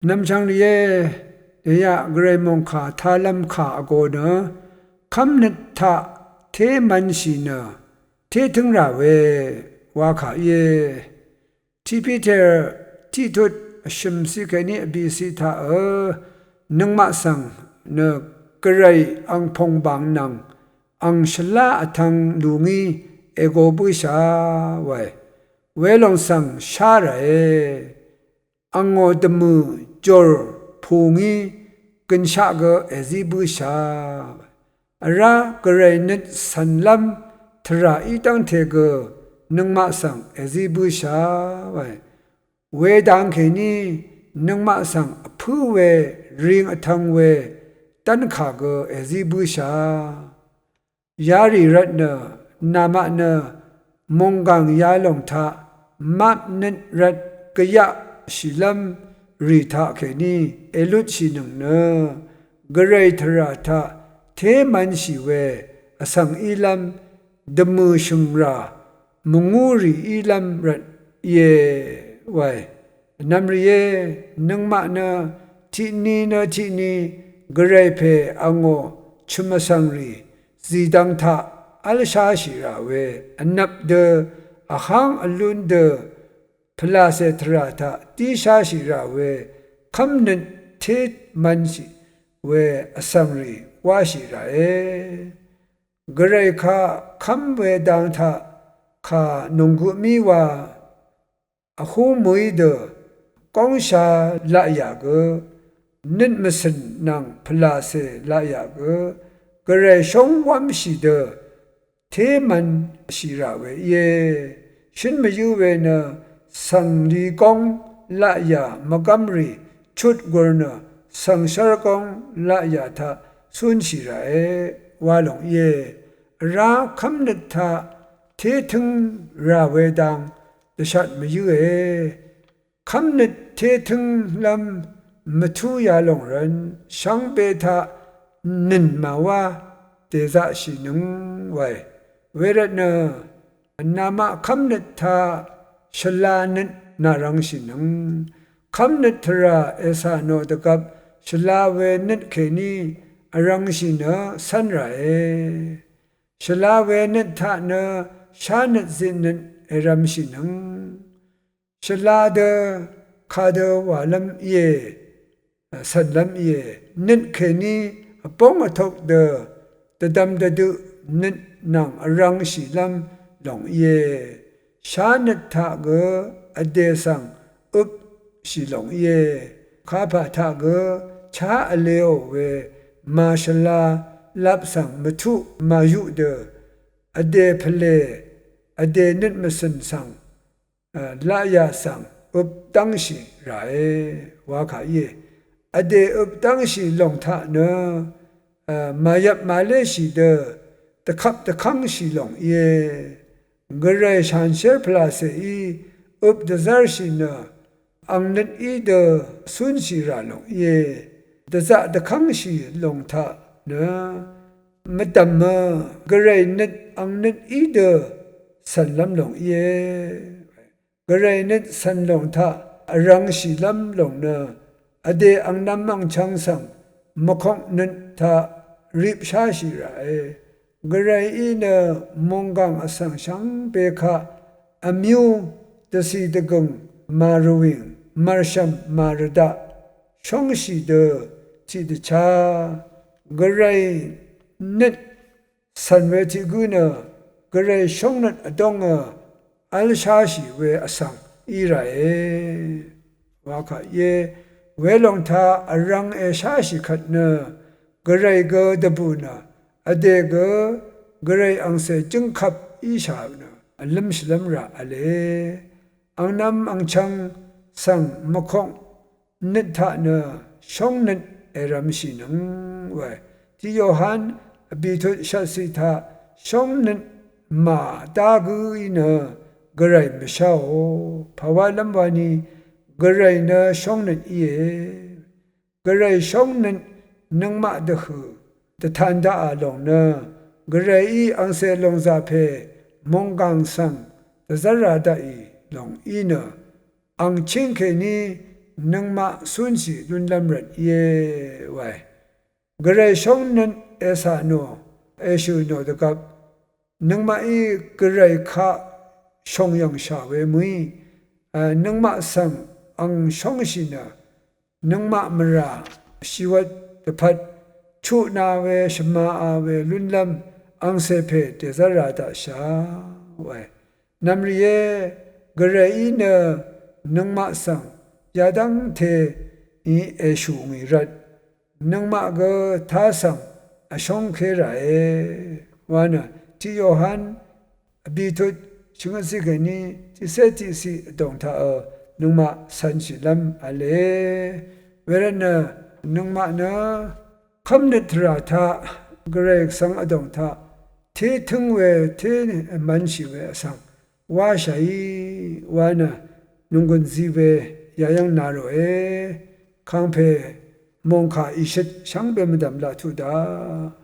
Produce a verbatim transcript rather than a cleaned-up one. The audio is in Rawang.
Vnvmchvng rìé, dèyaq gvray mòngkà talv̄m kà vgō nø kv́mnøt taq té mv̄nshì nø té tǿng rà we wa kà íe. Tiq Piter tiq tut vshø̀m ciq kèní vbìciq taq ø, nøngmaq svng nø gvray ang pòngbàng nvng ang shvlá vtv̄ng lù ngí ègo bǿshà wae. Welòng svng shá ràe. Angò dvmø̀ jòr pù ngí gønshaq gø èzí bǿshà. Vrá gvray nøt cv̀nlv́m tvrà í dv́ngte gø nøngmaq svng èzí bǿshà wae. Wedang kèní nøngmaq svng vpǿ we ring vtv̄ng we dv́nkà gø èzí bǿshà. Yarì rvt nø namaq nø mònggàng yalòng taq map nøt rvt gvyaqshìlv́m rì taq kèní èlutshìnøng nø gvray tvrà taq té mv̄nshì we vsvng ílv́m dvmø̀ shø̀ngrà mvngúrì ílv́m rvt íe wae. Vnvm rìé, nøngmaq nø tiqni nø tiqni gvray pè angò chø̀m vsvng rì zìdvng taq v́lsháshì rà we vnvp dø vháng vlún dø pvlàcè tvrà taq dísháshì rà we kv́mnøt té mv̄nshì we vsvng rì wáshì ràe. Gvray kaq kv́m we dang taq kà nònggø mí wa vhú mø̀í dø góngsha laqyà gø nøt mvcø̀n nvng pvlàcè laqyà gø gvray shóng wv́mshì dø té mv̄nshì rà we íe. Shǿn mvyǿ we nø svng li góng laqyà mvgv́mrì chut gur nø svng shv́r góng laqyà taq cúnshì ràe wa lòng íe. Vrá kv́mnøt taq té tǿng rà we dang dvshat mvyǿe. Kv́mnøt té tǿnglv́m mvtú yalòng rvn shvngbe taq nø̀n màwá dèzaqshìnøng wae. Wervtnø namaq kv́mnøt taq shvla nøt nàrvngshìnøng. Kv́mnøt tvrà ècà nò dvgvp shvla we nøt kèní vrvngshì nø cv́n ràe. Shvla we nøt taq nø shánøt zitnøt èrvmshìnøng. Shvla dø kadø wàlv́m íe, cv̀nlv́m íe, nøt kèní vbóng vtok dø dvdvm dvdøq nøt nvng vrvngshìlv́m lòng íe. Shánøt taq gø vdè svng øpshì lòng íe. Kapà taq gø chá vleò we màshvla lap svng mvtuq màyuq dø vdè pvlè vdè nøt mvcø̀n svng laqyà svng øp dv́ngshì ràe wa kà íe. Vdè øp dv́ngshì lòng taq nø màyvp màléshì dø dvkvp dvkv́ngshì lòng íe. Gvray shanshér pvlàcèí øp dvzv́rshì nø ang nøt í dø cúnshì rà lòng íe. Dvzaq dvkv́ngshì lòng taq nø mvdv̀mø gvray nøt ang nøt í dø cv̀nlv́m lòng íe. Gvray nøt cv̀n lòng taq vrvngshìlv́m lòng nø vdè angnvm angchvng svng mvkok nøt taq ripsháshì ràe. Gvrayí nø mònggàng vsvng shvngbe kaq vmyú dvcì dvgø̀ng màrvwìng mv̀rshv̀m màrvdaq shóngshì dø tiqdvchá gvray nøt cv̀n we tiq gǿ nø gvray shóngnøt vdóngø v́lsháshì we vsvng í ràe wa kà íe. Welòng taq vrvng èsháshì kvt nø gvray gø dvbù nø vdè gø gvray angcè jǿngkvp íshà nø vlǿmshìlv́m rà v̄le. Angnvm angchvng svng mvkok nøt taq nø shóngnøt èrvmshìnøng wae. Tiq Yohan vbìtut shvtciq taq shóngnøt màdá gǿí nø gvray mvsháò. Pàwálv́m wani gvray nø shóngnøt íe. Gvray shóngnøt nøngmaq dvhø̀ dvtan daqà lòng nø gvrayí angcè lòngzà pè mònggàng svng dvzv́ra daqì lòng í nø ang chíng kèní nøngmaq cúnshì lúnlv́m rvt íe wae. Gvray shóngnøt ècà nò, èshø̀ nò dvgvp, nøngmaqí Gvray kaq shòngyv̀ngshà we mø̀í, e, nøngmaq svng ang shóngshì nø, nøngmaq mvrà shìwvt dvpvt chutnā we, shvmāā we lúnlv́m angcè pè dèzv́r rā daqshà wae. Nv̀mrìé, Gvrayí nø nøngmaq svng yadv́ngte í èshù ngì rvt, nøngmaq gø tá svng vshóngké ràe wa nø, tiq Yohan vbìtut shvngøtciq kèní tiqcé tiqciq vdòng taq, e, nøngmaq cv̄nshìlv́m v̄le. Wervtnø nøngmaq nø kv́mnøt tvrà taq, Gvray svng vdòng taq té tǿng we, té mv̄nshì we vsvng wáshàí wa nø, nònggùn zi we yayv́ng na ròe. Kàngpè mòngkà ìshøt shvngbe mvdv̀m laq tuq daq.